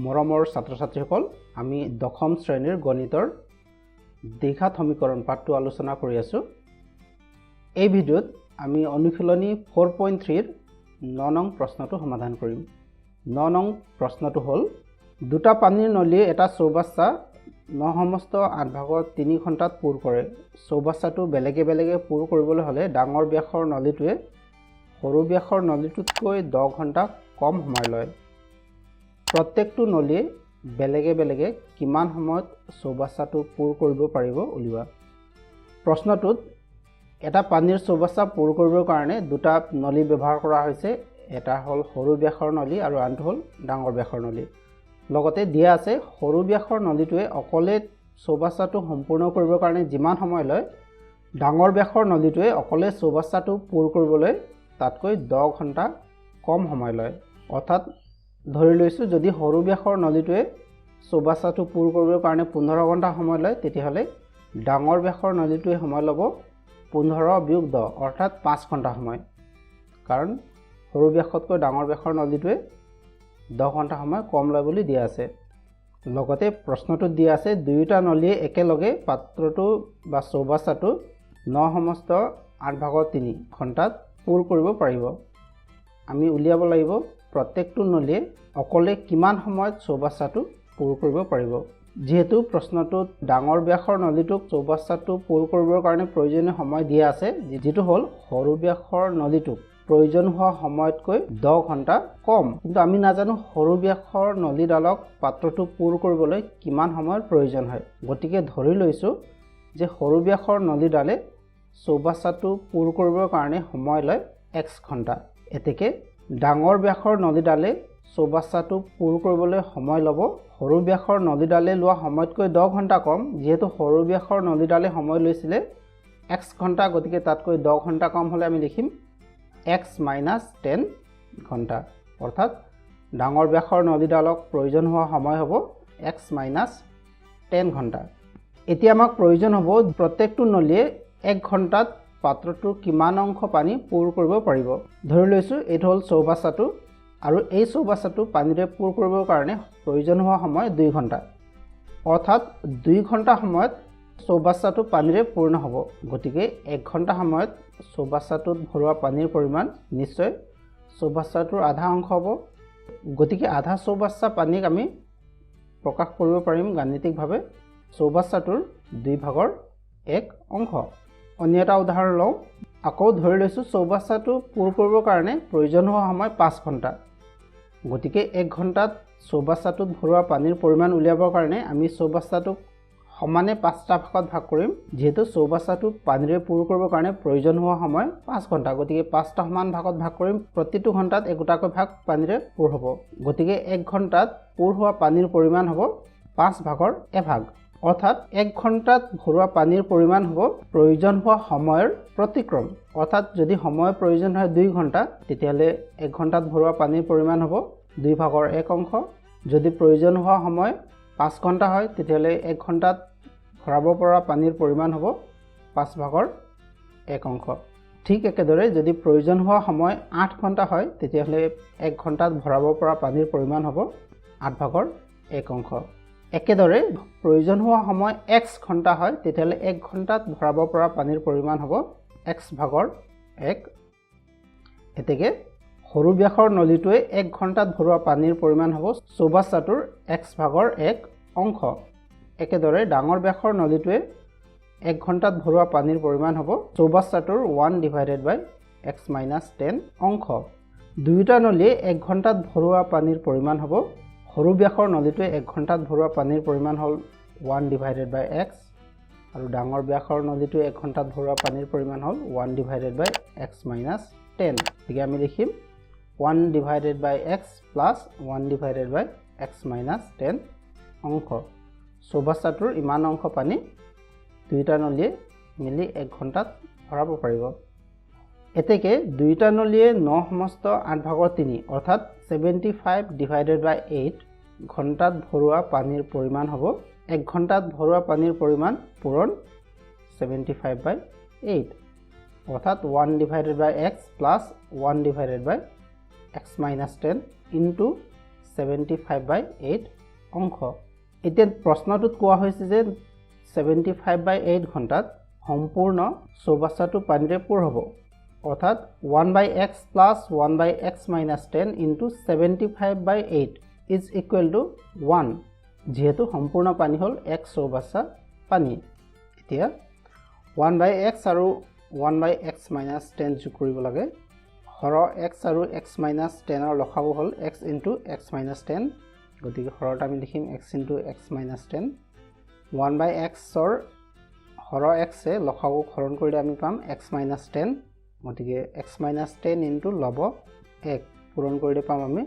মৰমৰ ছাত্ৰ ছাত্ৰীসকল, আমি দশম শ্ৰেণীৰ গণিতৰ দ্বিঘাত সমীকৰণ পাঠটো আলোচনা কৰি আছোঁ। এই ভিডিঅ'ত আমি অনুশীলনী 4.3ৰ 9 নং প্ৰশ্নটো সমাধান কৰিম। 9 নং প্ৰশ্নটো হ'ল, দুটা পানীৰ নলীয়ে এটা চৌবাচ্চা ন সমস্ত আঠ ভাগৰ তিনি ঘণ্টাত পূৰ কৰে। চৌবাচ্চাটো বেলেগে বেলেগে পূৰ কৰিবলৈ হ'লে ডাঙৰ ব্যাসৰ নলীটোৱে সৰু ব্যাসৰ নলীটোতকৈ 10 ঘণ্টা কম সময় লয়। প্ৰত্যেকটো নলীয়ে বেলেগে বেলেগে কিমান সময়ত চৌবাচ্চাটো পূৰ কৰিব পাৰিব উলিওৱা। প্ৰশ্নটোত এটা পানীৰ চৌবাচ্চা পূৰ কৰিবৰ কাৰণে দুটা নলী ব্যৱহাৰ কৰা হৈছে। এটা হ'ল সৰু ব্যাসৰ নলী আৰু আনটো হ'ল ডাঙৰ ব্যাসৰ নলী। লগতে দিয়া আছে, সৰু ব্যাসৰ নলীটোৱে অকলে চৌবাচ্চাটো সম্পূৰ্ণ কৰিবৰ কাৰণে যিমান সময় লয়, ডাঙৰ ব্যাসৰ নলীটোৱে অকলে চৌবাচ্চাটো পূৰ কৰিবলৈ তাতকৈ 10 ঘণ্টা কম সময় লয়। অৰ্থাৎ ধৰি লৈছোঁ, যদি সৰু ব্যাসৰ নলীটোৱে চৌবাচ্চাটো পূৰ কৰিবৰ কাৰণে 15 ঘণ্টা সময় লয়, তেতিয়াহ'লে ডাঙৰ ব্যাসৰ নলীটোৱে সময় ল'ব 15 বিয়োগ 10, অৰ্থাৎ 5 ঘণ্টা সময়। কাৰণ সৰু ব্যাসতকৈ ডাঙৰ ব্যাসৰ নলীটোৱে 10 ঘণ্টা সময় কম লয় বুলি দিয়া আছে। লগতে প্ৰশ্নটোত দিয়া আছে, দুয়োটা নলীয়ে একেলগে পাত্ৰটো বা চৌবাচ্চাটো ন সমস্ত আঠ ভাগৰ তিনি ঘণ্টাত পূৰ কৰিব পাৰিব। আমি উলিয়াব লাগিব প্ৰত্যেকটো নলীয়ে অকলে কিমান সময়ত চৌবাচ্চাটো পূৰ কৰিব পাৰিব। যিহেতু প্ৰশ্নটোত ডাঙৰ ব্যাসৰ নলীটোক চৌবাচ্চাটো পূৰ কৰিবৰ কাৰণে প্ৰয়োজনীয় সময় দিয়া আছে, যিটো হ'ল সৰু ব্যাসৰ নলীটোক প্ৰয়োজন হোৱা সময়তকৈ 10 ঘণ্টা কম। কিন্তু আমি নাজানো সৰু ব্যাসৰ নলীডালক পাত্ৰটো পূৰ কৰিবলৈ কিমান সময়ৰ প্ৰয়োজন হয়। গতিকে ধৰি লৈছোঁ যে সৰু ব্যাসৰ নলীডালে চৌবাচ্চাটো পূৰ কৰিবৰ কাৰণে সময় লয় এক্স ঘণ্টা। এতেকে ডাঙৰ ব্যাসৰ নলীডালে চৌবাচ্চাটো পূৰ কৰিবলৈ সময় ল'ব সৰু ব্যাসৰ নলীডালে লোৱা সময়তকৈ 10 ঘণ্টা কম। যিহেতু সৰু ব্যাসৰ নলীডালে সময় লৈছিলে এক্স ঘণ্টা, গতিকে তাতকৈ 10 ঘণ্টা কম হ'লে আমি লিখিম এক্স মাইনাছ 10 ঘণ্টা। অৰ্থাৎ ডাঙৰ ব্যাসৰ নলীডালক প্ৰয়োজন হোৱা সময় হ'ব এক্স মাইনাছ 10 ঘণ্টা। এতিয়া আমাক প্ৰয়োজন হ'ব প্ৰত্যেকটো নলীয়ে এক ঘণ্টাত পাত্ৰটোৰ কিমান অংশ পানী পূৰ কৰিব পাৰিব। ধৰি লৈছোঁ, এইটো হ'ল চৌবাচ্চাটো আৰু এই চৌবাচ্চাটো পানীৰে পূৰ কৰিবৰ কাৰণে প্ৰয়োজন হোৱা সময় 2 ঘণ্টা। অৰ্থাৎ 2 ঘণ্টা সময়ত চৌবাচ্চাটো পানীৰে পূৰ্ণ হ'ব। গতিকে এক ঘণ্টা সময়ত চৌবাচ্চাটোত ভৰোৱা পানীৰ পৰিমাণ নিশ্চয় চৌবাচ্চাটোৰ আধা অংশ হ'ব। গতিকে আধা চৌবাচ্চা পানীক আমি প্ৰকাশ কৰিব পাৰিম গাণিতিকভাৱে চৌবাচ্চাটোৰ দুই ভাগৰ এক অংশ। অন্য এটা উদাহৰণ লওঁ। আকৌ ধৰি লৈছোঁ, চৌবাচ্চাটো পূৰ কৰিবৰ কাৰণে প্ৰয়োজন হোৱা সময় 5 ঘণ্টা। গতিকে এক ঘণ্টাত চৌবাচ্চাটোত ভৰোৱা পানীৰ পৰিমাণ উলিয়াবৰ কাৰণে আমি চৌবাচ্চাটোক সমানে পাঁচটা ভাগত ভাগ কৰিম। যিহেতু চৌবাচ্চাটো পানীৰে পূৰ কৰিবৰ কাৰণে প্ৰয়োজন হোৱা সময় 5 ঘণ্টা, গতিকে পাঁচটা সমান ভাগত ভাগ কৰিম। প্ৰতিটো ঘণ্টাত একোটাকৈ ভাগ পানীৰে পূৰ হ'ব। গতিকে এক ঘণ্টাত পূৰ হোৱা পানীৰ পৰিমাণ হ'ব পাঁচ ভাগৰ এভাগ। অৰ্থাৎ এক ঘণ্টাত ভৰোৱা পানীৰ পৰিমাণ হ'ব প্ৰয়োজন হোৱা সময়ৰ প্ৰতিক্ৰম। অৰ্থাৎ যদি সময়ৰ প্ৰয়োজন হয় 2 ঘণ্টা, তেতিয়াহ'লে এক ঘণ্টাত ভৰোৱা পানীৰ পৰিমাণ হ'ব দুই ভাগৰ এক অংশ। যদি প্ৰয়োজন হোৱা সময় 5 ঘণ্টা হয়, তেতিয়াহ'লে এক ঘণ্টাত ভৰাব পৰা পানীৰ পৰিমাণ হ'ব পাঁচ ভাগৰ এক অংশ। ঠিক একেদৰে যদি প্ৰয়োজন হোৱা সময় 8 ঘণ্টা হয়, তেতিয়াহ'লে এক ঘণ্টাত ভৰাব পৰা পানীৰ পৰিমাণ হ'ব আঠ ভাগৰ এক অংশ। একেদৰে প্ৰয়োজন হোৱা সময় এক্স ঘণ্টা হয়, তেতিয়াহ'লে এক ঘণ্টাত ভৰাব পৰা পানীৰ পৰিমাণ হ'ব এক্স ভাগৰ এক। এতেকে সৰু ব্যাসৰ নলীটোৱে এক ঘণ্টাত ভৰোৱা পানীৰ পৰিমাণ হ'ব চৌবাচ্চাটোৰ এক্স ভাগৰ এক অংশ। একেদৰে ডাঙৰ ব্যাসৰ নলীটোৱে এক ঘণ্টাত ভৰোৱা পানীৰ পৰিমাণ হ'ব চৌবাচ্চাটোৰ one divided by x minus 10 অংশ। দুয়োটা নলীয়ে এক ঘণ্টাত ভৰোৱা পানীৰ পৰিমাণ হ'ব, সৰু ব্যাসৰ নলীটোৱে এক ঘণ্টাত ভৰোৱা পানীৰ পৰিমাণ হ'ল ওৱান ডিভাইডেড বাই এক্স আৰু ডাঙৰ ব্যাসৰ নলীটোৱে এক ঘণ্টাত ভৰোৱা পানীৰ পৰিমাণ হ'ল one divided by x minus 10। গতিকে আমি লিখিম one divided by x plus one divided by x minus 10 অংশ। চৌবাচ্চাটোৰ ইমান অংশ পানী দুয়োটা নলীয়ে মিলি এক ঘণ্টাত ভৰাব পাৰিব। এতেকে দুয়োটা নলীয়ে ন সমস্ত আঠ ভাগৰ তিনি, অৰ্থাৎ 75 divided by 8 ঘণ্টাত ভৰোৱা পানীৰ পৰিমাণ হ'ব এক ঘণ্টাত ভৰোৱা পানীৰ পৰিমাণ পূৰণ 75 বাই 8, অৰ্থাৎ one divided by x plus one divided by x minus 10 into 75/8 অংশ। এতিয়া প্ৰশ্নটোত কোৱা হৈছে যে 75/8 ঘণ্টাত সম্পূৰ্ণ চৌবাচ্চাটো পানীৰে পূৰ হ'ব, অৰ্থাৎ 1/x plus 1/x minus 10 into 75/8 is equal to 1, যিহেতু সম্পূৰ্ণ পানী হ'ল এক চৌবাচ্চা পানী। এতিয়া 1/x আৰু 1/x minus 10 যোগ কৰিব লাগে। হৰ x আৰু x minus 10ৰ লসাগু হ'ল x into x minus 10, গতিকে হৰত আমি লিখিম x into x minus 10। 1/xৰ Har এক্সে লসাগু হৰণ কৰিলে আমি পাম x minus 10, গতিকে x minus 10 into লব 1 পূৰণ কৰিলে পাম আমি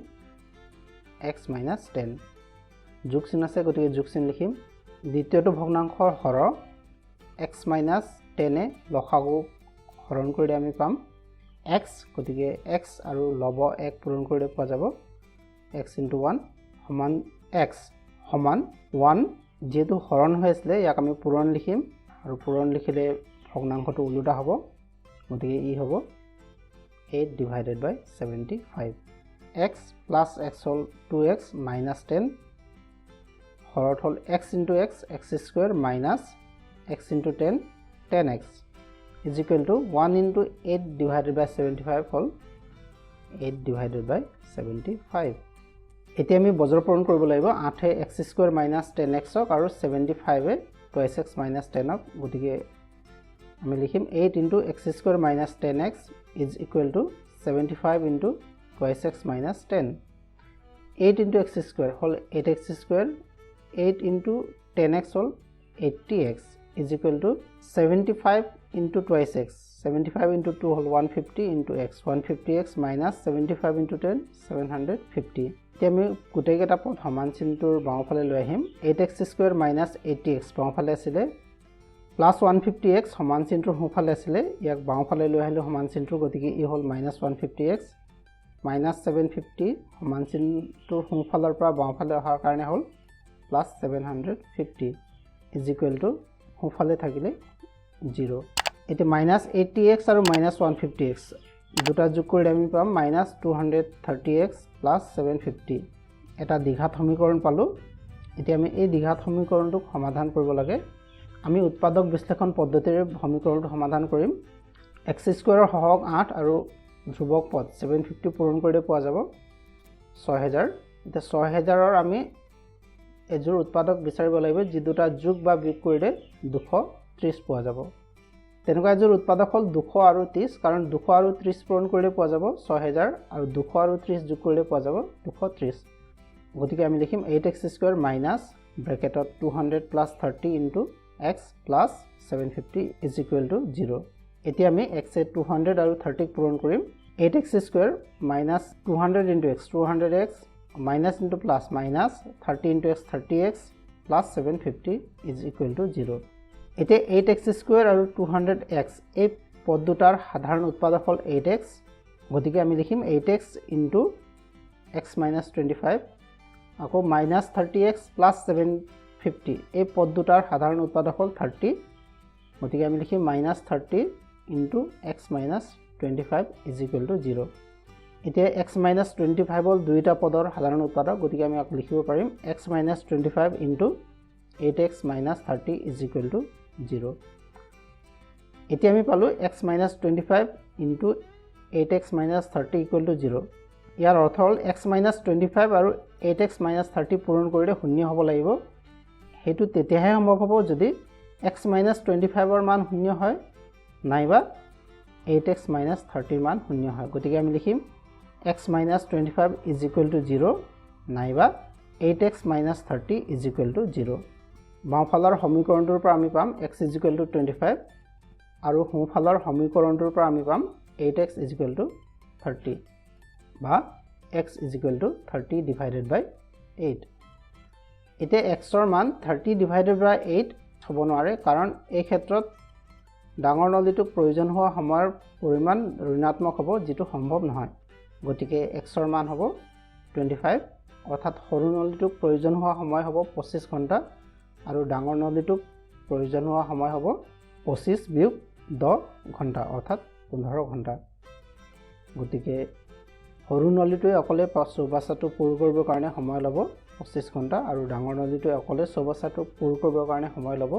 x minus 10। যোগ চিন আছে, গতিকে যোগ চিন লিখিম। দ্বিতীয়টো ভগ্নাংশৰ হৰ x minus 10-এ লসাগু হৰণ কৰিলে আমি পাম x, গতিকে x আৰু লব 1 পূৰণ কৰিলে পোৱা যাব x into 1 সমান x সমান 1। যিহেতু হৰণ হৈ আছিলে ইয়াক আমি পূৰণ লিখিম, আৰু পূৰণ লিখিলে ভগ্নাংশটো ওলোটা হ'ব, গতিকে ই হ'ব 8 / 75। x plus x হ'ল 2x minus 10, হৰত হ'ল x into x, x square minus x into 10, 10x is equal to 1 into 8 / 75 হ'ল 8 / 75। এতিয়া আমি বজৰ পূৰণ কৰিব লাগিব 8-এ এক্স স্কুৱেৰ মাইনাছ 10xক আৰু 75-এ টুৱাইছ এক্স মাইনাছ 10ক, গতিকে আমি লিখিম 8 into x square minus 10x is equal to 75 into twice x minus 10। 8 into x square হ'ল 8x square, 8 into 10x হ'ল 80x is equal to 75 into twice x, 75 into 2 হ'ল 150 into x, 150x minus 75 into 10, 750। এতিয়া আমি গোটেইকেইটা পদ সমান চিনটোৰ বাওঁফালে লৈ আহিম। 8x square minus 80x বাওঁফালে আছিলে, প্লাছ 150x সমান চিনটোৰ সোঁফালে আছিলে, ইয়াক বাওঁফালে লৈ আহিলোঁ সমান চিনটোৰ, গতিকে ই হ'ল minus 150x minus 750 সমান চিনটোৰ সোঁফালৰ পৰা বাওঁফালে অহাৰ কাৰণে হ'ল plus 750 is equal to সোঁফালে থাকিলে জিৰ'। এতিয়া মাইনাছ 80x আৰু মাইনাছ 150x দুটা যোগ কৰিলে আমি পাম minus 230x plus 750। এটা দ্বিঘাত সমীকৰণ পালোঁ। এতিয়া আমি এই দ্বিঘাত সমীকৰণটোক সমাধান কৰিব লাগে। আমি উৎপাদক বিশ্লেষণ পদ্ধতিৰে সমীকৰণটো সমাধান কৰিম। এক্স স্কুৱেৰৰ সহগ 8 আৰু ধ্ৰুৱক পদ 750 পূৰণ কৰিলে পোৱা যাব 6000। এতিয়া 6000ৰ আমি এযোৰ উৎপাদক বিচাৰিব লাগিব, যি দুটা যোগ বা বিয়োগ কৰিলে 230 পোৱা যাব। তেনেকুৱা এযোৰ উৎপাদক হ'ল 200 আৰু 30, কাৰণ 200 আৰু 30 পূৰণ কৰিলে পোৱা যাব 6000 আৰু 200 আৰু 30 যোগ কৰিলে পোৱা যাব 230। গতিকে আমি লিখিম 8x square minus ব্ৰেকেটত 200 plus 30 into x plus 750 is equal to zero। এতিয়া আমি এক্সে 200 আৰু 30ক পূৰণ কৰিম। 8x square minus 200 into x, 200x minus into plus minus 30 into x, 30x plus 750 is equal to zero। এতিয়া 8x square আৰু 200x এই পদ দুটাৰ সাধাৰণ উৎপাদক হ'ল 8x, গতিকে আমি লিখিম 8x into x minus 25, আকৌ minus 30x plus 750 এই পদ দুটাৰ সাধাৰণ উৎপাদক হ'ল 30, গতিকে আমি লিখিম minus 30 into x minus 25 is equal to zero। এতিয়া এক্স মাইনাছ 25 হ'ল দুয়োটা পদৰ সাধাৰণ উৎপাদক, গতিকে আমি ইয়াক লিখিব পাৰিম x minus 25 into 8x minus 30 is equal to zero। এতিয়া আমি পালোঁ x minus 25 into 8x minus 30 equal to zero। ইয়াৰ অৰ্থ হ'ল এক্স মাইনাছ 25 আৰু 8x minus 30 পূৰণ কৰিলে শূন্য হ'ব লাগিব। সেইটো তেতিয়াহে সম্ভৱ হ'ব যদি এক্স মাইনাছ 25ৰ মান শূন্য হয় নাইবা 8x minus 30ৰ মান শূন্য হয়। গতিকে আমি লিখিম x minus 25 is equal to zero নাইবা 8x minus 30 is equal to zero। বাওঁফালৰ সমীকৰণটোৰ পৰা আমি পাম x is equal to 25 আৰু সোঁফালৰ সমীকৰণটোৰ পৰা আমি পাম 8x is equal to 30 বা x is equal to 30 divided by 8। এতিয়া এক্সৰ মান 30 ডিভাইডেড বাই 8 হ'ব নোৱাৰে, কাৰণ এই ক্ষেত্ৰত ডাঙৰ নলীটোক প্ৰয়োজন হোৱা সময়ৰ পৰিমাণ ঋণাত্মক হ'ব, যিটো সম্ভৱ নহয়। গতিকে এক্সৰ মান হ'ব 25, অৰ্থাৎ সৰু নলীটোক প্ৰয়োজন হোৱা সময় হ'ব 25 ঘণ্টা আৰু ডাঙৰ নলীটোক প্ৰয়োজন হোৱা সময় হ'ব 25 বিয়োগ 10 ঘণ্টা, অৰ্থাৎ 15 ঘণ্টা। গতিকে সৰু নলীটোৱে অকলে চৌবাচ্চাটো পূৰ কৰিবৰ কাৰণে সময় ল'ব 25 ঘণ্টা আৰু ডাঙৰ নলীটোৱে অকলে চৌবাচ্চাটো পূৰ কৰিবৰ কাৰণে সময় ল'ব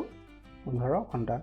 15 ঘণ্টা।